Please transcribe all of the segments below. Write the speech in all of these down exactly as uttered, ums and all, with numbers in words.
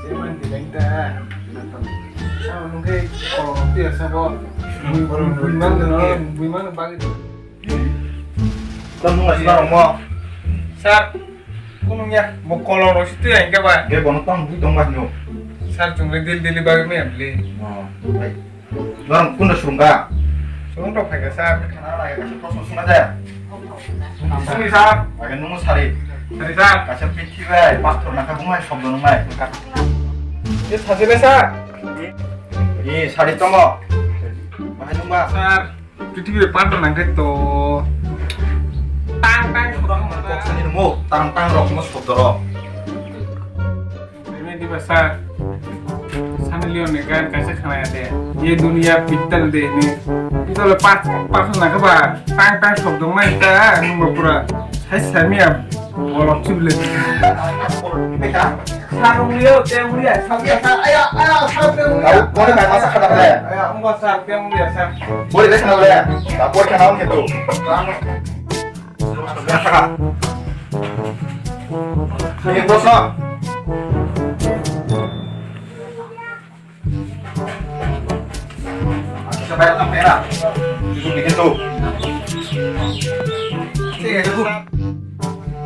Chairman di lain ta. Ang nungke kolong tu ya sabo. Bui, bui, bui man, bui man bagi. Tong nung asina rong mo. Sir, kunung ya, mo kolong rok si tu ya hingke ba. Ge bono tong bui tong ba hino. Sir, chung le dil dil bagi me ya beli. Oh, baik. Norong kunda surungka? Surung rok phaika sir. Khana lai kaisa proshno sungna de. Sungni sir. Age nung sari. Sari sir. Kaisa pithi bai pastor nangkha bumai shobdo nungnai. Ye sasi bai sir. Ye sari tongo. Bahai nungba? Sir, pithi bai pastor nangkha to. Tang tang. Kok sani nungo, tang tang rok mo shobdo rok. Ini diba sir, Sunny Leone ni gan kaisa khana ya de. Ye duniya pittal de ni. Itu le pas pas na ka ba. Tang tang shobdo mai ta nungba pura. Hai sami ya. Bolok chibule. Sarung liyo, teng liya, sarung liya, sir. Aya, aya, sir, teng liya. Tahu, boleh main masak kata boleh? Aya, enggak, sir, teng liya, sir. Boleh deh, kenal boleh. Dapur kenal gitu. Ini bos no. Kita bayar sampai lah. Cukup bikin tuh. Iya, cukup.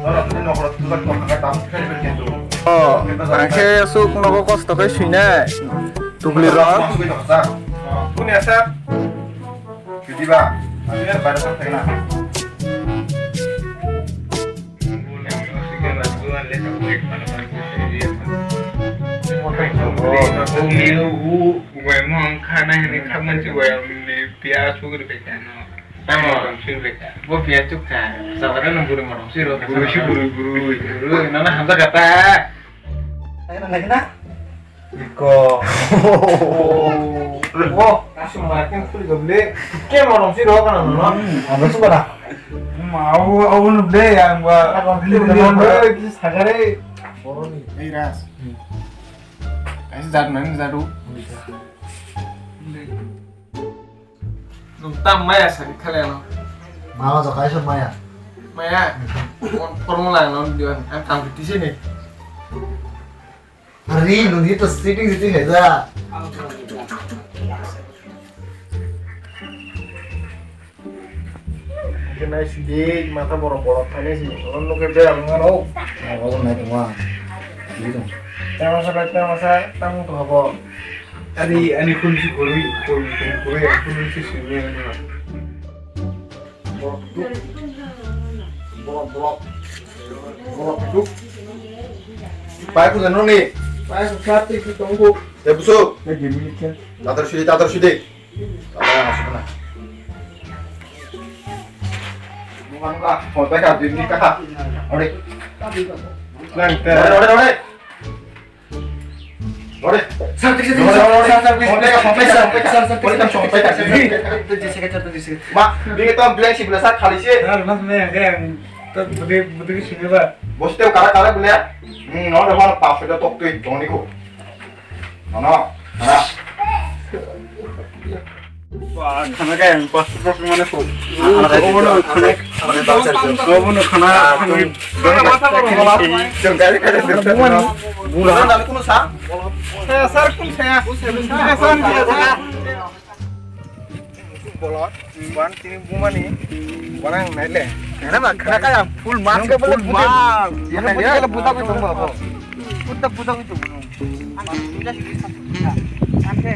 Kalau kita nongkrong tuh kan kok nggak tahu kita bikin tuh. Oh, angke suk nogo kosto khe suinai. Tubli rok. Punya sir. Jadi ba, bayar sampai lah. Bo pia chukha. Sabara no buru morong siro. Buru si buru buru. Buru, nana hamsa kata. Ayo, nana kena. Iko. Oh, asum marking ful doble. Ke morong siro kana no? Hmm, apa sih pada? Mau, au no ble yang gua. Apa beli beli. Sagare. Boroni. Ei ras. Kaisa jat nang jadu. Nung tam maya sari khale ano. Mama jo kaisa maya. Maya. Kon formula no diwan ang tam tisi ni. Ari nung hito sitting sitting aja. Kenai sidi mata borok borok thani si. Ono nuke be ang mano. Mama jo nai tuma. Sidi tuma. Tama sa tama sa tang to habo. Ani, ani kunci kurui, kurui, kurui, kunci sini, ano. Borok duk. Borok, borok. Borok duk. Pai ku jano ni. Pai ku sat ti ku tongku. Ya busu. Ya gimli kan. Tatar sudi, tatar sudi. Tatar masuk na. Bukan lah, mau pai ka, di ni ka. Ore. Ore, ore, ore. Ore. Ma, bini to blank si bela sa khali si. Boste kara kara bela. Hmm, no, no, no, pa, pa, tok tu, joni ko. No, no, kara. Wah, khana kaya yang pas pas mana ko. Obono khana, obono khana, khana. Jeng kaya kaya. Bulan. Bulan kuno sa? Saya sar kun saya. Saya sar dia. Bolot, wan tini bumani, wan ang naile. Khana ba, khana kaya full marks, full marks. Ya, ya, buta ko tong ba. Buta, buta ko tong. Ang buta si buta. Ang ke.